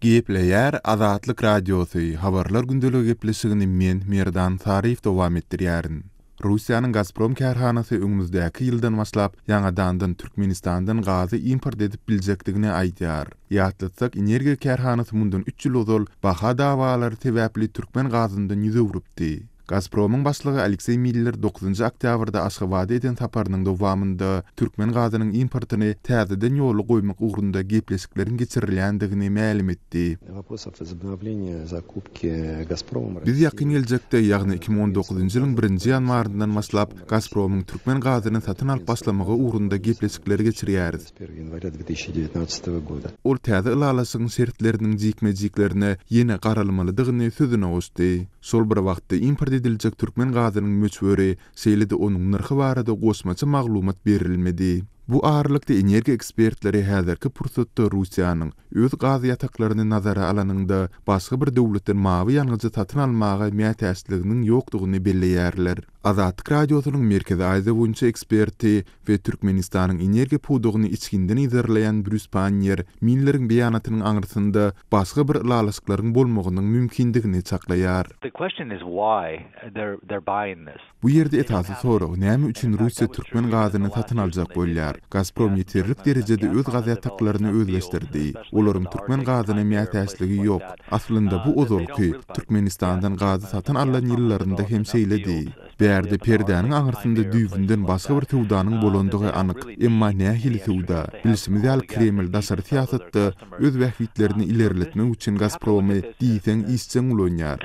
Gepleýär Azatlyk Radiosy, Habarlar gündeligi gepleşigini men, Merdan Saryýew dowam etdirýärin. Russiýanyň Gazprom kärhanasy öňümizdäki ýyldan başlap ýaňadandan Türkmenistandan gazy import edip biljekdigini aýdýar. Ýatlatsak, energiýa kärhanasy mundan üç ýyl ozal baha dawalary sebäpli türkmen gazyndan ýüz öwrüpdi. Gazpromyň başlygy Alekseý Miller dokuzynjy oktýabrda Aşgabada eden saparynyň dowamynda türkmen gazynyň importyny täzeden ýola goýmak ugrunda gepleşikleriň geçirilýändigini mälim etdi. Biz ýakyn geljekde, ýagny 2019-njy ýylyň birinji ýanwaryndan başlap Gazpromyň türkmen gazyny satyn alyp başlamagy ugrunda gepleşikleri geçirýäris. Ol täze ylalaşygyň şertleriniň jikme-jiklerine ýene garalmalydygyny sözüne goşdy. Şol bir wagtda import ediljek türkmen gazynyň möçberi, şeýle-de onuň nyrhy barada goşmaça maglumat berilmedi. Bu aralykda energiýa ekspertleri häzirki pursatda Russiýanyň, öz gaz ýataklaryny nazara alanyňda, başga bir döwletden mawy ýangyjy satyn almaga mätäçliginiň ýokdugyny belleýärler. Azatlyk Radiosynyň Merkezi Aziýa boýunça eksperti we Türkmenistanyň energiýa pudagyny içginden yzarlaýan Brýus Panniýer Milleriň beýanatynyň aňyrsynda başga bir ylalaşyklaryň bolmagynyň mümkindigini çaklaýar. Bu ýerde esasy sorag, näme üçin Russiýa türkmen gazyny satyn aljak bolýar? Gazprom ýeterlik derejede öz gazýataklaryny özleşdirdi. Olaryň türkmen gazyna mätäçligi ýok. Aslynda bu ozalky, Türkmenistandan gazy satyn alnan ýyllarynda hem şeýledi. Bärde perdäniň aňyrsynda düýbünden başga bir söwdanyň bolandygy anyk. Emma nähili söwda? Bilşimiz ýaly Kreml daşary syýasatda öz bähbitlerini ilerletmek üçin Gazpromy diýseň işjeň ulanýar.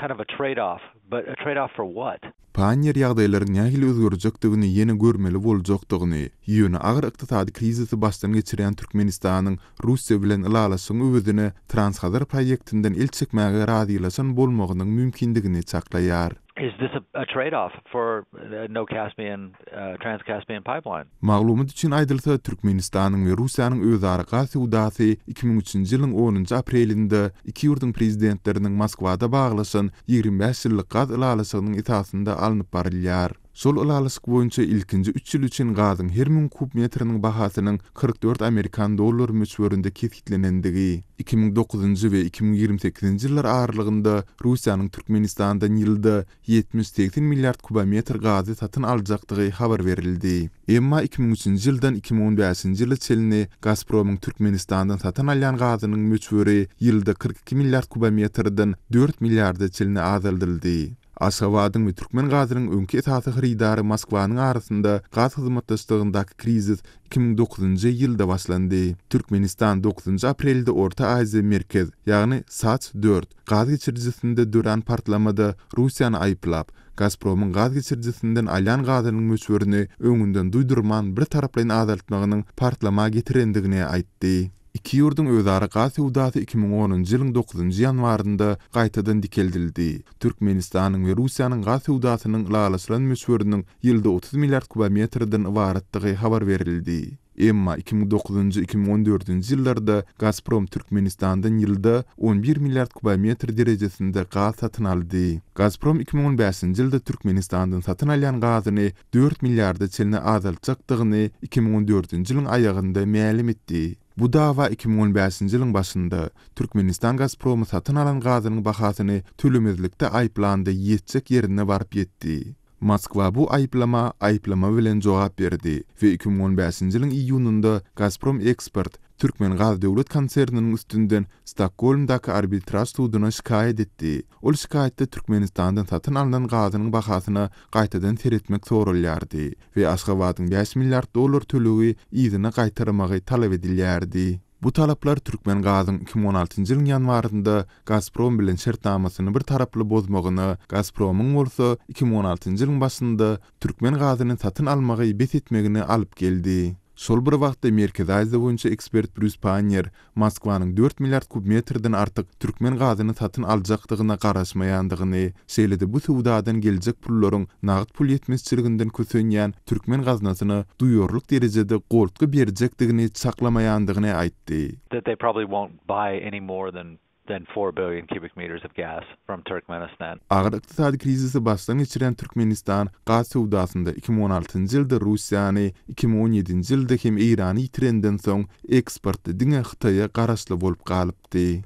Panniýer ýagdaýlaryň nähili özgerjekdigini ýene görmeli boljakdygyny, ýöne agyr ykdysady krizisi başdan geçirýän Türkmenistanyň Russiýa bilen ylalaşygyň öwezine Transhazar proýektinden el çekmäge razylaşan bolmagynyň mümkindigini çaklaýar. Is this a trade-off for no Caspian, Trans-Caspian pipeline? Maglumat üçin aýdylsa, Türkmenistanyň we Russiýanyň özara gaz söwdasy 2003-nji ýylyň onunjy aprelinde iki ýurduň prezidentleriniň Moskwada baglaşan 25 ýyllyk gaz ylalaşygynyň esasynda alnyp barylýar. Şol ylalaşyk boýunça ilkinji üç ýyl üçin gazyň her müň kub metriniň bahasynyň 44 amerikan dollary möçberinde kesgitlenendigi, 2009-njy we 2028-nji ýyllar aralygynda Russiýanyň Türkmenistandan ýylda 70-80 milliard kubometr gazy satyn aljakdygy habar berildi. Emma 2003-nji ýyldan 2015-nji ýyla çenli Gazpromyň Türkmenistandan satyn alýan gazynyň möçberi ýylda 42 milliard kubometrden dört milliarda çenli azaldyldy. Aşgabadyň we türkmen gazynyň öňki esasy hyrydary Moskwanyň arasynda gaz hyzmatdaşlygyndaky krizis 2009-njy ýylda başlandy. Türkmenistan dokuzynjy aprelde Orta Aziýa Merkez, ýagny SAÇ dört, gaz geçirijisinde dörän partlamada Russiýany aýyplap, Gazpromyň gaz geçirijisinden alýan gazynyň möçberini öňünden duýdurman bir taraplaýyn azaltmagynyň partlama getirendigini aýtdy. Iki ýurduň özara gaz söwdasy 2010-njy ýylyň dokuzynjy ýanwarynda gaýtadan dikeldildi. Türkmenistanyň we Russiýanyň gaz söwdasynyň ylalaşylan möçberiniň ýylda 30 milliard kubometrden ybaratdygy habar berildi. Emma 2009-njy, 2014-nji ýyllarda Gazprom Türkmenistandan ýylda 11 milliard kubometr derejesinde gaz satyn aldy. Gazprom 2015-nji ýylda Türkmenistandan satyn alýan gazyny dört milliarda çenli azaltjakdygyny 2014-nji ýylyň aýagynda mälim etdi. Bu dawa 2015-nji ýylyň başynda, Türkmenistan Gazpromy satyn alan gazynyň bahasyny tölemezlikde aýyplanda ýetjek ýerine baryp ýetdi. Moskwa bu aýyplama aýyplama bilen jogap berdi we 2015-nji ýylyň iýunynda Gazprom Eksport Türkmengaz döwlet konserniniň üstünden Stokgolmdaky arbitraž suduna şikaýat etdi. Ol şikaýatda Türkmenistandan satyn alnan gazynyň bahasyna gaýtadan seretmek soralýardy we Aşgabadyň bäş milliard dollar tölegi yzyna gaýtarmagy talap edilýärdi. Bu talaplar Türkmengazyň 2016-njy ýylyň ýanwarynda Gazprom bilen şertnamasyny bir taraply bozmagyna, Gazpromyň bolsa 2016-njy ýylyň başynda türkmen gazyny satyn almagy bes etmegine alyp geldi. Şol bir wagtda Merkezi Aziýa boýunça ekspert Brýus Panniýer Moskwanyň dört milliard kubmetrden artyk türkmen gazyny satyn aljakdygyna garaşmaýandygyny, şeýle-de bu söwdadan geljek pullaryň nagt pul ýetmezçiliginden kösenýän türkmen gaznasyna duýarlyk derejede goltgy berjekdigini çaklamaýandygyny aýtdy. That they probably won't buy any more than than four billion cubic meters of gas from Turkmenistan. Agyr ykdysady krizisi başdan geçirýän Türkmenistan gaz söwdasynda 2016-njy ýylda Russiýany, 2017-nji ýylda hem Eýrany ýitirenden soň eksportda diňe Hytaýa garaşly bolup galypdy.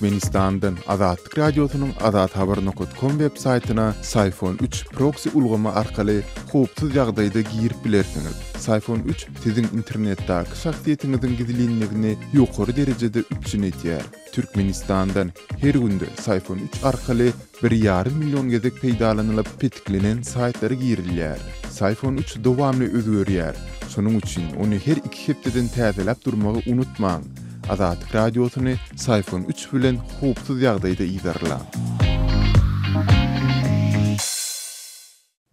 Türkmenistandan Azatlyk Radiosynyň azathabar nokat kom web saýtyna Syfon üç proksi ulgamy arkaly howpsuz ýagdaýda girip bilersiňiz. Syfon üç siziň internetdäki şahsyýetiňiziň gizlinligini ýokary derejede üpjün edýär. Türkmenistandan her günde Syfon üç arkaly bir ýarym million gezek peýdalanylyp petiklenen saýtlara girilýär. Syfon üç dowamly özgerýär. Şonuň üçin ony her iki hepdeden täzeläp durmagy unutmaň. Azatlyk Radiosyny Syfon üç bilen howpsuz ýagdaýda yzarlaň.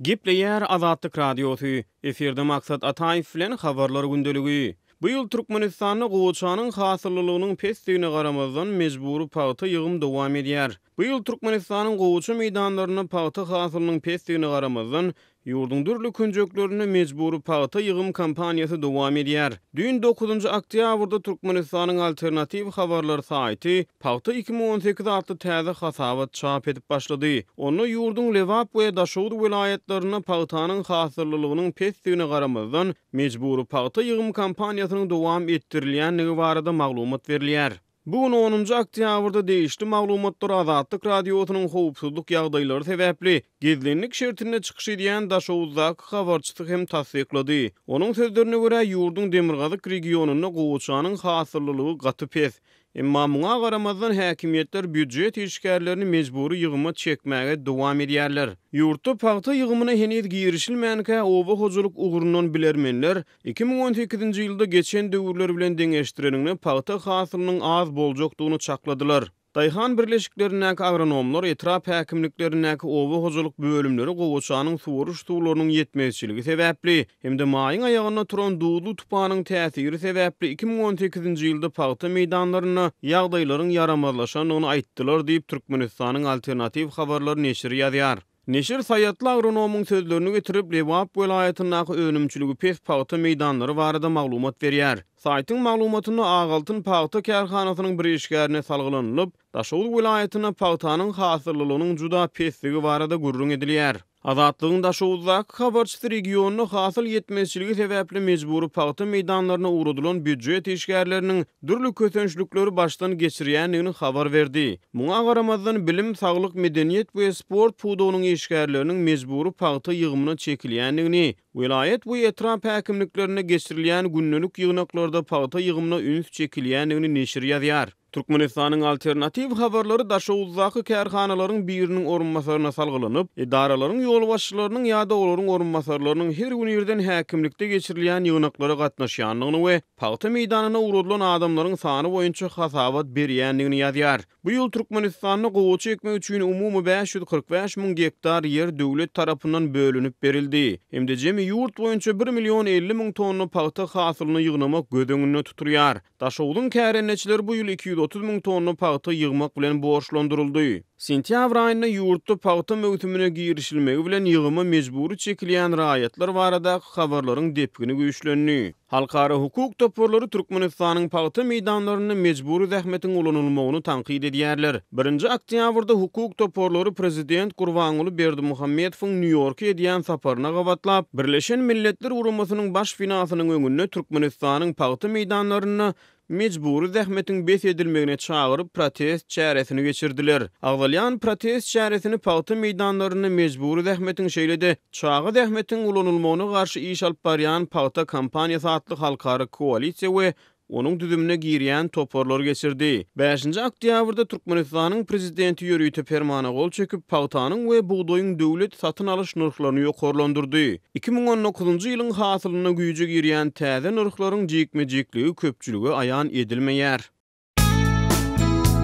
Gepleýär Azatlyk Radiosy, Efirde Maksat Ataýew bilen Habarlar gündeligi. Bu ýyl Türkmenistanda gowaçanyň hasyllylygynyň pesdigine garamazdan, mejbury pagta ýygym dowam edýär. Bu ýyl Türkmenistanyň gowaça meýdanlarynda pagta hasylynyň pesdigine garamazdan, ýurduň dürli künjeklerinde mejbury pagta ýygym kampaniýasy dowam edýär. Düýn dokuzynjy oktýabrda Türkmenistanyň Alternatiw habarlar saýty Pagta 2018 atly täze hasabat çap edip başlady. Onda ýurduň Lebap we Daşoguz welaýatlarynda pagtanyň hasyllylygynyň pesdigine garamazdan, mejbury pagta ýygym kampaniýasynyň dowam etdirilýändigi barada maglumat berilýär. Bu gün onunjy oktýabrda degişli maglumatlar Azatlyk Radiosynyň howpsuzlyk ýagdaýlary sebäpli gizlinlik şertinde çykyş edýän Daşoguzdaky habarçysy hem tassyklady. Onuň sözlerine görä, ýurduň demirgazyk regionynda gowaçanyň hasyllylygy gaty pes. Emma muňa garamazdan, häkimiýetler býujet işgärlerini mejbury ýygyma çekmäge dowam edýärler. Ýurtda pagta ýygymyna heniz girişilmänkä, oba hojalyk ugrundan bilermenler 2018-nji ýylda geçen döwürler bilen deňeşdireniňde pagta hasylynyň az boljakdygyny çakladylar. Daýhan birleşiklerindäki agronomlar, etrap häkimliklerindäki oba hojalyk bölümleri gowaçanyň suwaryş suwlarynyň ýetmezçiligi sebäpli hem-de maýyň aýagynda turan duzly tupanyň täsiri sebäpli 2018-nji ýylda pagta meýdanlarynda ýagdaýlaryň ýaramazlaşandygyny aýtdylar diýip, Türkmenistanyň Alternatiw habarlary neşiri ýazýar. Neşir saýatly agronomyň sözlerini getirip, Lebap welaýatyndaky önümçiligi pes pagta meýdanlary barada maglumat berýär. Saýtyň maglumatynda Ak altyn pagta kärhanasynyň bir işgärine salgylanylyp, Daşoguz welaýatynda pagtanyň hasyllylygynyň juda pesdigi barada gürrüň edilýär. Azatlygyň Daşoguzdaky habarçysy regionda hasyl ýetmezçiligi sebäpli mejbury pagta meýdanlaryna ugradylan býujet işgärleriniň dürli kösençlikleri başdan geçirýändigini habar berdi. Muňa garamazdan, bilim, saglyk, medeniýet we sport pudagynyň işgärleriniň mejbury pagta ýygymyna çekilýändigini, welaýat we etrap häkimliklerinde geçirilýän gündelik ýygnaklarda pagta ýygymyna üns çekilýändigini neşir ýazýar. Türkmenistanyň Alternatiw habarlary Daşoguzdaky kärhanalaryň biriniň orunbasaryna salgylanyp, edaralaryň ýolbaşçylarynyň ýa-da olaryň orunbasarlarynyň her gün irden häkimlikde geçirilýän ýygnaklara gatnaşýandygyny we pagta meýdanyna ugradylan adamlaryň sany boýunça hasabat berýändigini ýazýar. Bu ýyl Türkmenistanda gowaça ekmek üçin umumy 545 müň gektar ýer döwlet tarapyndan bölünip berildi hem-de jemi ýurt boýunça bir million 50 müň tonna pagta hasylyny ýygnamak göz öňünde tutulýar. Daşogzuň kärendeçileri bu ýyl 230 müň tonna pagta ýygmak bilen borçlandyryldy. Sentýabr aýynda ýurtda pagta möwsümine girişilmegi bilen ýygyma mejbury çekilýän raýatlar baradaky habarlaryň depgini güýçlendi. Halkara hukuk toparlary Türkmenistanyň pagta meýdanlarynda mejbury zähmetiň ulanylmagyny tankyt edýärler. Birinji oktýabrda hukuk toparlary prezident Gurbanguly Berdimuhamedowyň Nýu-Ýorka edýän saparyna gabatlap, Birleşen Milletler Guramasynyň baş binasynyň öňünde Türkmenistanyň pagta meýdanlarynda mejbury zähmetiň bes edilmegine çagyryp protest çäresini geçirdiler. Agzalýan protest çäresini pagta meýdanlarynda mejbury zähmetiň şeýle-de çaga zähmetiň ulanylmagyna garşy iş alyp barýan Pagta kampaniýasy atly halkara koalisiýa we onuň düzümine girýän toparlar geçirdi. Bäşinji oktýabrda Türkmenistanyň Prezidenti ýörite permana gol çekip, pagtanyň we bugdaýyň döwlet satyn alyş nyrhlaryny ýokarlandyrdy. 2019-njy ýylyň hasylynda güýje girýän täze nyrhlaryň jikme-jikligi köpçülige aýan edilmeýär.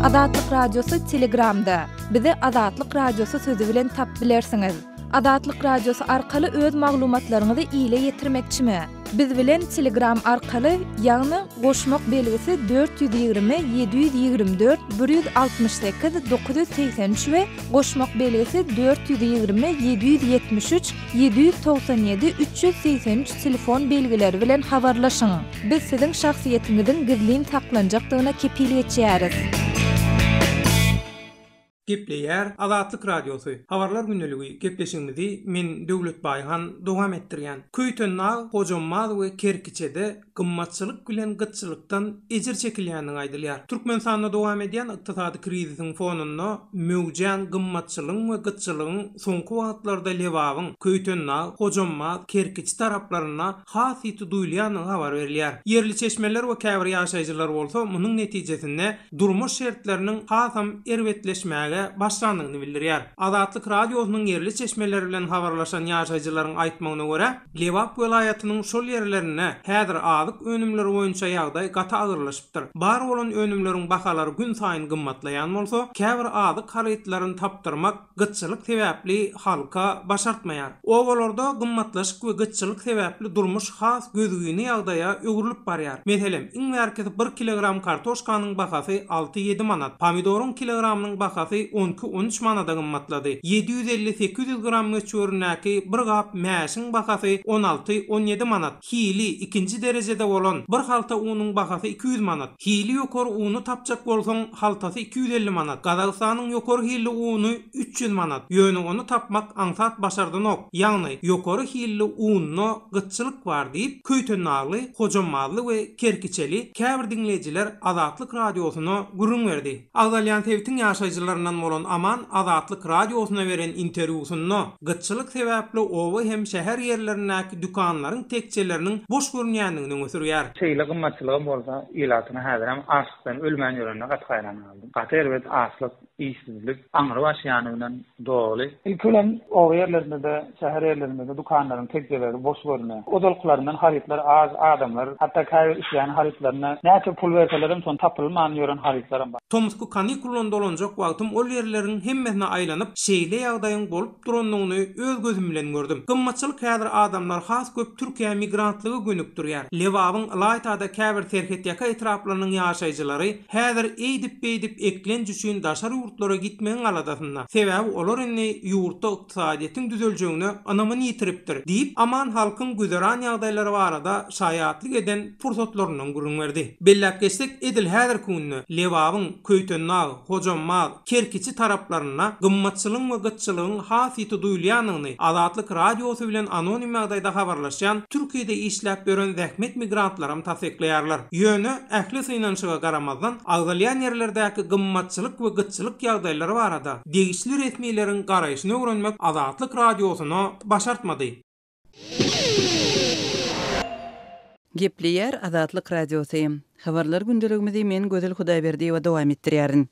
Azatlyk Radiosy Telegramda. Bizi Azatlyk Radiosy sözi bilen tapyp bilersiňiz. Azatlyk Radiosy arkaly öz maglumatlaryňyzy ile ýetirmekçimi? Biz bilen Telegram arkaly, ýagny goşmak belgisi 420 724 168 983 we goşmak belgisi 420 773 797 383 telefon belgileri bilen habarlaşyň. Biz siziň şahsyýetiňiziň gizlin saklanjakdygyna kepil geçýäris. Gepleýär Azatlyk Radiosy, Habarlar gündeligi gepleşigimizi men Döwlet Baýhan dowam etdirýän. Köýtendag, Hojambaz we Kerkiçede gymmatçylyk bilen gytçylykdan ejir çekilýändigi aýdylýar. Türkmenistanda dowam edýän ykdysady krizisiň fonunda möwjän gymmatçylygyň we gytçylygyň soňky wagtlarda Lebabyň Köýtendag, Hojambaz, Kerkiçi taraplarynda has ýiti duýulýandygy habar berilýär. Ýerli çeşmeler we käbir ýaşaýjylar bolsa munuň netijesinde durmuş şertleriniň hasam erbetleşmäge başlandygyny bildirýär. Azatlyk Radiosynyň ýerli çeşmeler bilen habarlaşan ýaşaýjylaryň aýtmagyna görä, Lebap welaýatynyň şol ýerlerinde häzir azyk önümleri boýunça ýagdaý gaty agyrlaşypdyr. Bar bolan önümleriň bahalary günsaýyn gymmatlaýan bolsa, käbir azyk harytlaryny tapdyrmak gytçylyk sebäpli halka başartmaýar. Obalarda gymmatlaşyk we gytçylyk sebäpli durmuş has gözgyny ýagdaýa öwrülip barýar. Meselem, iň bärkisi bir kilogram kartoşkanyň bahasy alty-ýedi manat, pomidoryň kilogramynyň bahasy on iki-on üç manada gymmatlady. 750-800 gram möçberindäki bir gap mäşiň bahasy on alty-on ýedi manat. Hili ikinji derejede bolan bir halta unuň bahasy 200 manat. Hili ýokary uny tapjak bolsaň, haltasy 250 manat. Gazagystanyň ýokary hilli uny 300 manat. Ýöne ony tapmak aňsat başardanok. Ýagny, ýokary hilli unda gytçylyk bar diýip, köýtendagly, hojambazly we kerkiçeli käbir diňleýjiler Azatlyk Radiosyna gürrüň berdi. Agzalýan sebitiň ýaşaýjylaryndan bolan Aman Azatlyk Radiosyna beren interwýusynda, gytçylyk sebäpli oba hem şäher ýerlerindäki dükanlaryň tekjeleriniň boş görünýändigini öňe sürýär. Şeýle gymmatçylygam bolsa, ilatyň häzirem açlykdan ölmän ýörenine gaty haýran galdym. Gaty erbet açlyk, işsizlik aňry baş ýany bilen doly. Ilki bilen oba ýerlerinde-de, şäher ýerlerinde-de dükanlaryň tekjeleri boş görünýär. Ozalkylaryndan harytlar az, adamlar hatda käbir isleýän harytlaryna näçe pul berselerem şony tapylman ýören harytlaram bar. Tomusky kanikuldan dolanjak wagtym ol ýerleriň hemmesine aýlanyp, şeýle ýagdaýyň bolup durandygyny öz gözüm bilen gördüm. Gymmatçylyk häzir adamlary has köp Türkiýä migrantlyga gönükdirýär. Lebabyň, ylaýta-da käbir serhetýaka etraplarynyň ýaşaýjylary häzir eýdip-beýdip eklenç üçin daşary ýurtlara gitmegiň aladasynda. Sebäbi olar indi ýurtda ykdysadyýetiň düzeljegine ynamyny ýitiripdir, diýip, Aman halkyň güzeran ýagdaýlary barada şaýatlyk eden pursatlaryndan gürrüň berdi. Belläp geçsek, edil häzirki günde Lebabyň Köýtendag, Hojambaz, Kerkiçi taraplarynda gymmatçylygyň we gytçylygyň has ýiti duýulýandygyny Azatlyk Radiosy bilen anonim ýagdaýda habarlaşýan Türkiýede işläp ýören zähmet migrantlaram tassyklaýarlar. Ýöne, ähli synanyşyga garamazdan, agzalýan ýerlerdäki gymmatçylyk we gytçylyk ýagdaýlary barada degişli resmileriň garaýşyny öwrenmek Azatlyk Radiosyna başartmady. Gepleýär Azatlyk Radiosy. Habarlar gündeligimizi men Gözel Hudaýberdiýewa dowam etdirýärin.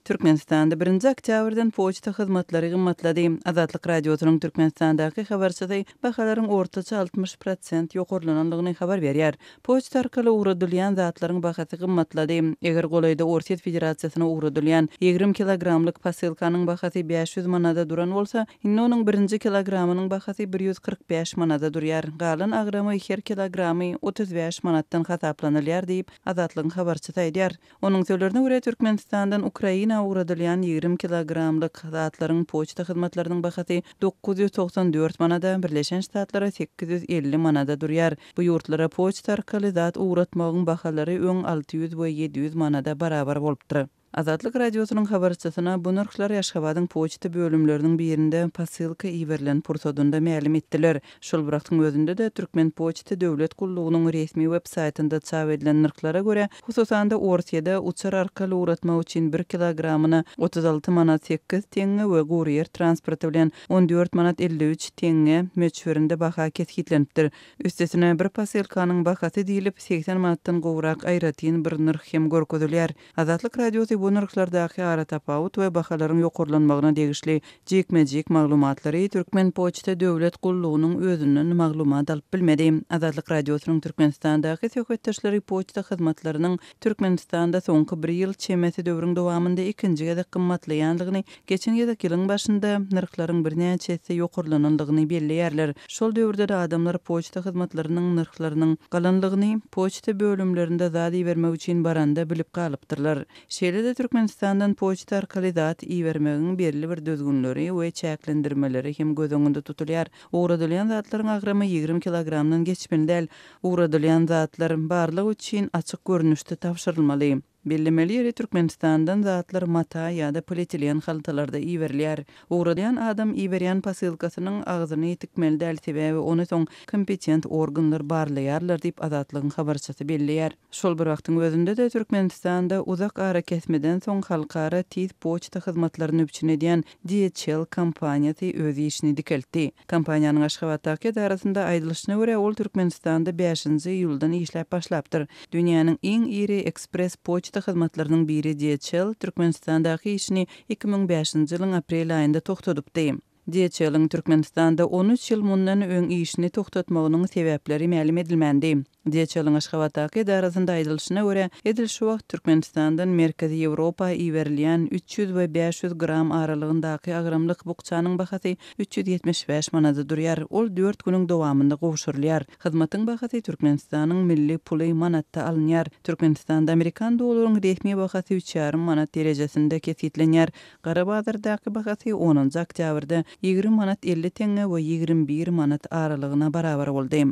Türkmenistanda birinji oktýabrdan poçta hyzmatlary gymmatlady. Azatlyk Radiosynyň Türkmenistandaky habarçysy bahalaryň ortaça 60 prosent ýokarlanandygyny habar berýär. Poçta arkaly ugradylýan zatlaryň bahasy gymmatlady. Eger golaýda Orsýet Federasiýasyna ugradylýan 20 kilogramlyk posylkanyň bahasy 500 manada duran bolsa, indi onuň birinji kilogramynyň bahasy 145 manada durýar. Galan agramy her kilogramy 35 manatdan hasaplanylýar diýip, Azatlygyň habarçysy aýdýar. Onuň sözlerine görä, Türkmenistandan Ukraina ugradylýan 20 kilogramlyk zatlaryň poçta hyzmatlarynyň bahasy 994 manada, Birleşen Ştatlara 850 manada durýar. Bu ýurtlara poçta arkaly zat ugratmagyň bahalary öň 600 we 700 manada barabar bolupdyr. Azatlyk Radiosynyň habarçysyna bu nyrhlary Aşgabadyň poçta bölümleriniň birinde posylka iberilen pursadynda mälim etdiler. Şol bir wagtyň özünde-de, Türkmenpoçta döwlet gullugynyň resmi web saýtynda çap edilen nyrhlara görä, hususan-da, Orsýede uçar arkaly ugratmak üçin bir kilogramyna 36 manat 8 teňňe we gury ýer transporty bilen 14 manat 53 teňňe möçberinde baha kesgitlenipdir. Üstesine, bir posylkanyň bahasy diýlip, 80 manatdan gowrak aýratyn bir nyrh hem görkezilýär. Azatlyk Radiosy bu nyrhlardaky aratapawut we bahalaryň ýokarlanmagyna degişli jikme-jik maglumatlary Türkmenpoçta döwlet gullugynyň özünden maglumat alyp bilmedi. Azatlyk Radiosynyň Türkmenistandaky söhbetdeşleri poçta hyzmatlarynyň Türkmenistanda soňky bir ýyl çemesi döwrüň dowamynda ikinji gezek gymmatlaýandygyny, geçen gezek ýylyň başynda nyrhlaryň birnäçe esse ýokarlanandygyny belleýärler. Şol döwürde-de adamlar poçta hyzmatlarynyň nyrhlarynyň galanlygyny poçta bölümlerinde zat ibermek üçin baranda bilip galypdyrlar. Şeýle-de Türkmenistandan poçta arkaly zat ibermegiň belli bir düzgünleri we çäklendirmeleri hem göz öňünde tutulýar. Ugradylýan zatlaryň agramy 20 kilogramdan geçmeli däl. Ugradylýan zatlar barlag üçin açyk görnüşde tabşyrylmaly. Bellemeli ýeri, Türkmenistandan zatlar mata ýa-da polietilen haltalarda iberilýär. Ugradýan adam iberýän posylkasynyň agzyny tikmeli däl, sebäbi ony soň kompetent organlar barlaýarlar diýip, Azatlygyň habarçysy belleýär. Şol bir wagtyň özünde-de, Türkmenistanda uzak arakesmeden soň halkara tiz poçta hyzmatlaryny üpjün edýän DHL kompaniýasy öz işini dikeltdi. Kompaniýanyň Aşgabatdaky edarasynda aýdylyşyna görä, ol Türkmenistanda bäşinji iýuldan işläp başlapdyr. Dünýäniň iň iri ekspress poçta hyzmatlarynyň biri DHL Türkmenistandaky işini 2005-nji ýylyň aprel aýynda togtadypdy. DHL-iň Türkmenistanda on üç ýyl mundan öň işini togtatmagynyň sebäpleri mälim edilmändi. DHL-iň Aşgabatdaky edarasynda aýdylyşyna görä, edil şu wagt Türkmenistandan Merkezi Ýewropa iberilýän 300 we 500 gram aralygyndaky agramlyk bukjanyň bahasy 375 manada durýar, ol dört günüň dowamynda gowşurylýar. Hyzmatyň bahasy Türkmenistanyň milli puly manatda alynýar. Türkmenistanda amerikan dollaryň resmi bahasy üç ýarym manat derejesinde kesgitlenýär. Gara bazardaky bahasy onunjy oktýabrda 20 manat 50 teňňe we 21 manat aralygyna barabar boldy.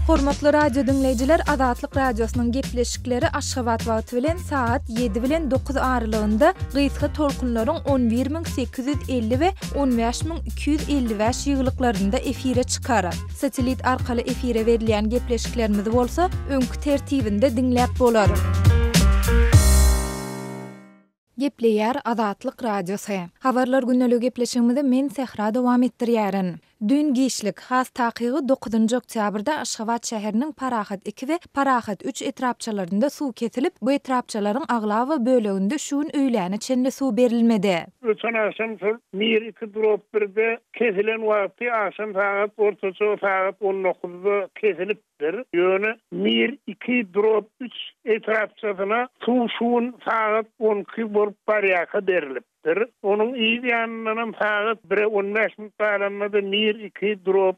Hormatly radio diňleýjiler Azatlyk Radiosynyň gepleşikleri Aşgabat wagty bilen sagat 7 bilen 9 aralygynda gysga tolkunlaryň 11850 we 15255 ýygylyklarynda efire çykar. Satellit arkaly efire berilýän gepleşiklerimizi bolsa öňki tertibinde diňläp bolar. Gepleýär Azatlyk Radiosy. Habarlar gündeligi gepleşigimizi men Sähra dowam etdirýärin. Düýn giçlik, has takygy dokuzynjy oktýabrda Aşgabat şäheriniň Parahat iki we Parahat üç etrapçalarynda suw kesilip, bu etrapçalaryň aglaba böleginde şu gün öýläne çenli suw berilmedi. Öten agşam şol Mir iki drob birde kesilen wagty agşam sagat ortaça sagat on dokuzda kesilip Bir, ýöne Mir iki drob üç etrapçasyna suw şu gün sagat on iki bolup barýarka berlipdir. Onuň yz ýanyndanam sagat bire on bäş minut galanda-da Mir iki drob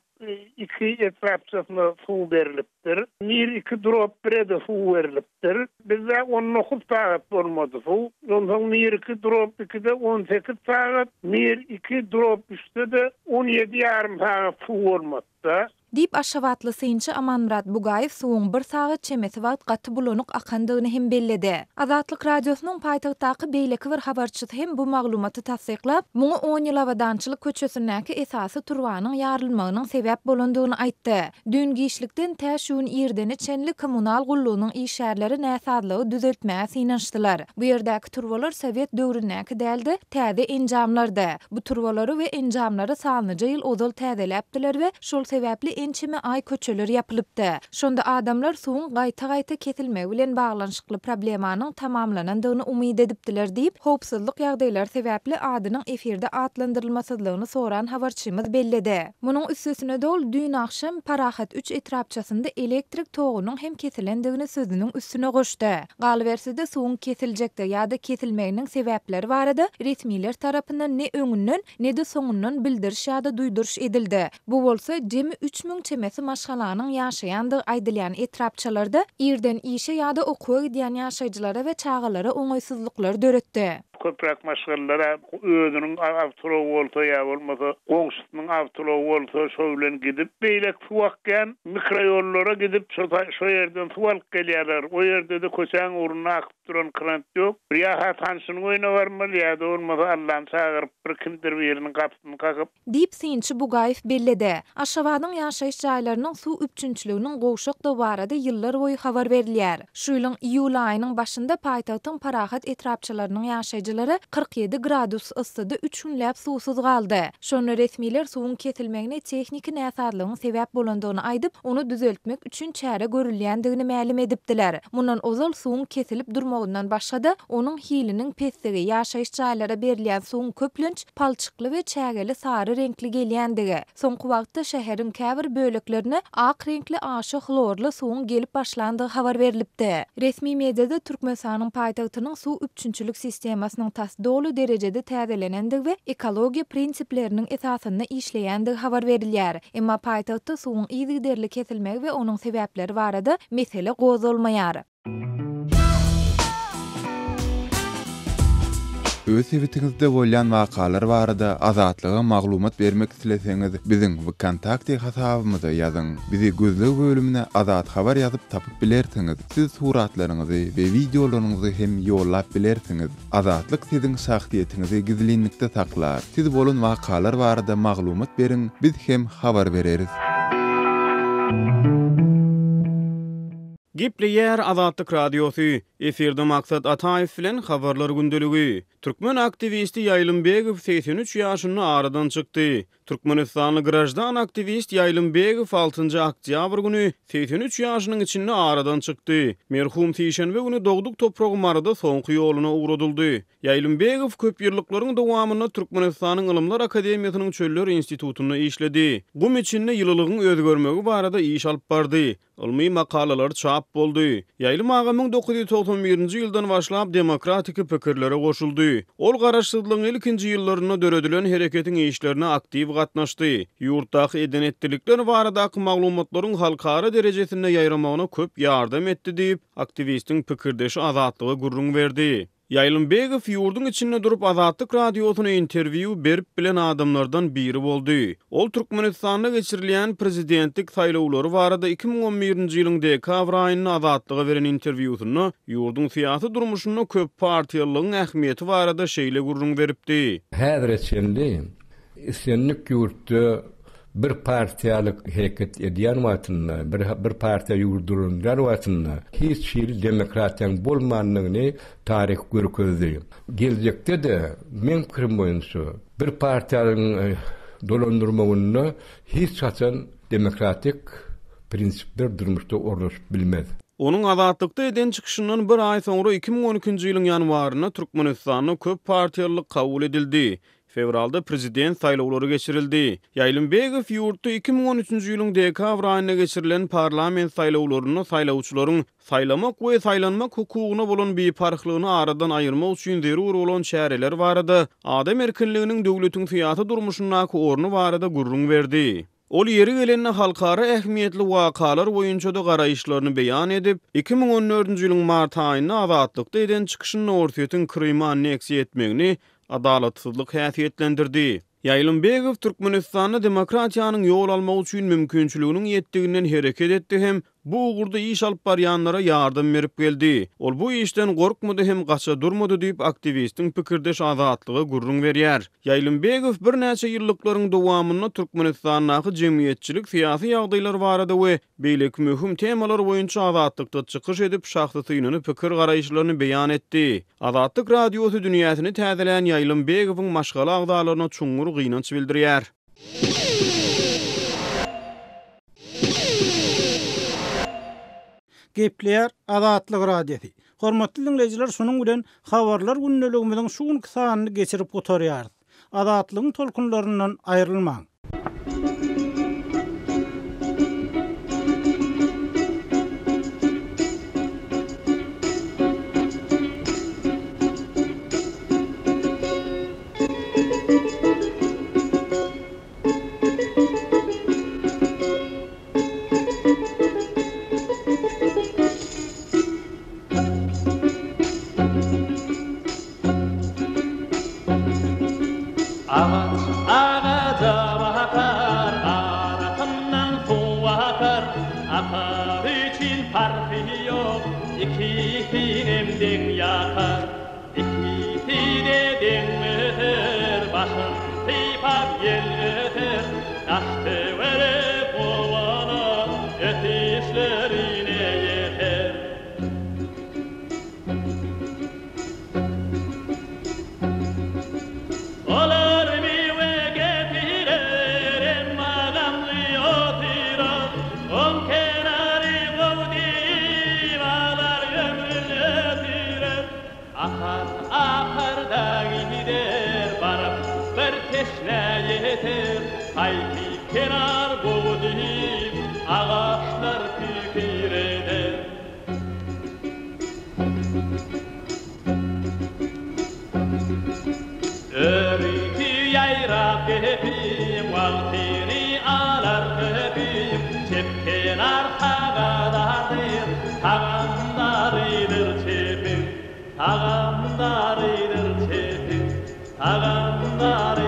iki etrapçasyna suw berlipdir. Mir iki drob bire-de suw berlipdir. Bizde on dokuz sagat bolmady suw. Onsoň Mir iki drob ikide on sekiz sagat, Mir iki drob üçde-de on ýedi ýarym sagat suw bolmady. Da. Diýip, aşgabatly synçy Amanmyrat Bugaýew suwuň bir sagat çemesi wagt gaty bulanyk akandygyny hem belledi. Azatlyk Radiosynyň paýtagtdaky beýleki bir habarçysy hem bu maglumaty tassyklap, muňa on ýyl Abadançylyk köçesindäki esasy turbanyň ýarylmagynyň sebäp bolandygyny aýtdy. Düýn giçlikden tä şu gün irdene çenli kommunal gullugynyň işgärleri näsazlygy düzeltmäge synanyşdylar. Bu ýerdäki turbalar sowet döwründäki däl-de, täze enjamlardy. Bu turbalary we enjamlary sanlyja ýyl ozal täzeläpdiler we şol sebäpli ençeme aý köçeler ýapylypdy. Şonda adamlar suwuň gaýta-gaýta kesilmegi bilen baglanyşykly problemanyň tamamlanandygyny umyt edipdiler diýip, howpsuzlyk ýagdaýlary sebäpli adynyň efirde atlandyrylmasyzlygyny soran habarçymyz belledi. Munuň üstesine-de ol düýn agşam Parahat üç etrapçasynda elektrik togunyň hem kesilendigini sözüniň üstüne goşdy. Galyberse-de, suwuň kesiljekdigi ýa-da kesilmeginiň sebäpleri barada resmiler tarapyndan ne öňünden, ne-de soňundan bildiriş ýa-da duýduryş edildi. Bu bolsa, jemi 3000 çemesi maşgalanyň ýaşaýandygy aýdylýan etrapçalarda irden işe ýa-da okuwa gidýän ýaşaýjylara we çagalara oňaýsyzlyklary döretdi. Köpräk maşgalalar özüniň awtoulagy bolsa ýa bolmasa goňşusynyň awtoulagy bolsa şo bilen gidip, beýleki suw akýan mikroýollara gidip şo şo ýerden suw alyp gelýärler. O ýerde-de köçäň ugrunda akyp duran krant ýok. Bir ýa-ha tanşynyň öýüne barmaly ýa-da bolmasa Allany çagyryp bir kimdir biriniň gapysyny kakyp, Diýip, synçy Bugaýew belledi. Aşgabadyň ýaşaýyş jaýlarynyň suw üpjünçiliginiň gowşakdygy barada ýyllarboýy habar berilýär. Şu ýylyň iýul aýynyň başynda paýtagtyň Parahat etrapçalarynyň ýaşaýjylary 47 gradus yssyda üç günläp suwsuz galdy. Şonda resmiler suwuň kesilmegine tehniki näsazlygyň sebäp bolandygyny aýdyp, ony düzeltmek üçin çäre görülýändigini mälim edipdiler. Mundan ozal suwuň kesilip durmagyndan başga-da, onuň hiliniň pesdigi, ýaşaýyş jaýlara berilýän suwuň köplenç palçykly we çägeli sary reňkli gelýändigi, soňky wagtda şäheriň käbir böleklerine ak reňkli aşa hlorly suwuň gelip başlandygy habar berlipdi. Resmi mediada Türkmenistanyň paýtagtynyň suw üpjünçilik sistemasynyň tas doly derejede täzelenendigi we ekologiýa prinsipleriniň esasynda işleýändigi habar berilýär. Emma paýtagtda suwuň yzygiderli kesilmegi we onuň sebäpleri barada mesele gozgalmaýar. Öz sebitiňizde bolýan wakalar barada Azatlyga maglumat bermek isleseňiz, biziň Wkontakte hasabymyza ýazyň. Bizi gözleg bölümine Azat Habar ýazyp tapyp bilersiňiz. Siz suratlaryňyzy we wideolaryňyzy hem ýollap bilersiňiz. Azatlyk siziň şahsyýetiňizi gizlinlikde saklar. Siz bolan wakalar barada maglumat beriň, biz hem habar bereris. Gepleýär Azatlyk Radiosy, Efirde Maksat Ataýew bilen Habarlar gündeligi. Türkmen aktiwisti Ýaýlym Begow 83 ýaşynda aradan çykdy. Türkmenistanly graždan aktiwist Ýaýlym Begow altynjy oktýabr güni 83 ýaşynyň içinde aradan çykdy. Merhum sişenbe güni dogduk topragy Maryda soňky ýoluna ugradyldy. Ýaýlym Begow köp ýyllyklaryň dowamynda Türkmenistanyň Ylymlar akademiýasynyň Çöller institutynda işledi. Gum içinde ýylylygyň özgermegi barada iş alyp bardy. Ylmy makalalar çap boldy. Ýaýlym aga 1991-nji ýyldan başlap demokratiki pikirlere goşuldy. Ol garaşsyzlygyň ilkinji ýyllarynda döredilen hereketiň işlerine aktiw gatnaşdy. Ýurtdaky eden-etdilikler baradaky maglumatlaryň halkara derejesinde ýaýramagyna köp ýardam etdi diýip, aktiwistiň pikirdeşi Azatlyga gürrüň berdi. Ýaýlym Begow ýurduň içinde durup Azatlyk Radiosyna interwýu berip bilen adamlardan biri boldy. Ol Türkmenistanda geçirilýän prezidentlik saýlawlary barada 2011-nji ýylyň dekabr aýynda Azatlyga beren interwýusynda ýurduň syýasy durmuşynda köp partiýalylygyň ähmiýeti barada şeýle gürrüň beripdi. Häzire çenli islendik ýurtda Bir partiýalyk hereket edýän wagtynda, bir bir partiýa ýurt dolandyrýan wagtynda hiç hili demokratiýaň bolmandygyny taryh görkezdi. Geljekde-de, meň pikirim boýunça, bir partiýanyň dolandyrmagynda hiç haçan demokratik prinsipler durmuşda ornaşyp bilmez. Onuň Azatlykda eden çykyşyndan bir aý soňra 2012-nji ýylyň ýanwarynda Türkmenistanda köp partiýalylyk kabul edildi. Fewralda prezident saýlawlary geçirildi. Ýaýlym Begow ýurtda 2013-nji ýylyň dekabr aýynda geçirilen parlament saýlawlarynda saýlawçylaryň saýlamak we saýlanmak hukugyna bolan biparhlygyny aradan aýyrmak üçin zerur bolan çäreler barada, adam erkinliginiň döwletiň syýasy durmuşyndaky orny barada gürrüň berdi. Ol ýeri gelende halkara ähmiýetli wakalar boýunça-da garaýyşlaryny beýan edip, 2014-nji ýylyň mart aýynda Azatlykda eden çykyşynda Orsýetiň Krymy anneksiýa etmegini adalatsyzlyk häsiýetlendirdi. Ýaýlym Begow Türkmenistanda demokratiýanyň ýol almagy üçin mümkinçiliginiň ýetdiginden hereket etdi hem bu ugurda iş alyp barýanlara ýardam berip geldi. Ol bu işden gorkmady hem gaça durmady diýip, aktiwistiň pikirdeşi Azatlyga gürrüň berýär. Ýaýlym Begow birnäçe ýyllyklaryň dowamynda Türkmenistandaky jemgyýetçilik-syýasy ýagdaýlar barada we beýleki möhüm temalar boýunça Azatlykda çykyş edip, şahsy synyny, pikir-garaýyşlaryny beýan etdi. Azatlyk Radiosy dünýäsini täzelän Ýaýlym Begowyň maşgala agzalaryna çuňňur gynanç bildirýär. Gepleýär Azatlyk Radiosy. Hormatly diňleýjiler şunuň bilen Habarlar gündeligimiziň şu günki sanyny geçirip gutarýarys. Azatlygyň tolkunlaryndan aýrylmaň! Agaç agaja bakar, arasyndan suw akar. Akar üçin parhy ýok, ikisinem deň ýakar. Ikisi-de deň öser, başyn sypap ýel öser. Daş-töwerek owadan, ösüşlerine ýeter. Olar miwe getirer, emma gamly otyrar. Oň kenary gowy diýip, alar ömrün ötürer. Akar, akar-da gider, baryp bir teşnä ýeter. Haýsy kenar gowy diýip, agaçlar pikir eder. Örüsi ýaýrap gepiň, wagtyny alar köpüň, Çep kenar saga dardyr, tagamdarydyr çepiň, Tagamdarydyr çepiň. Tagamlary.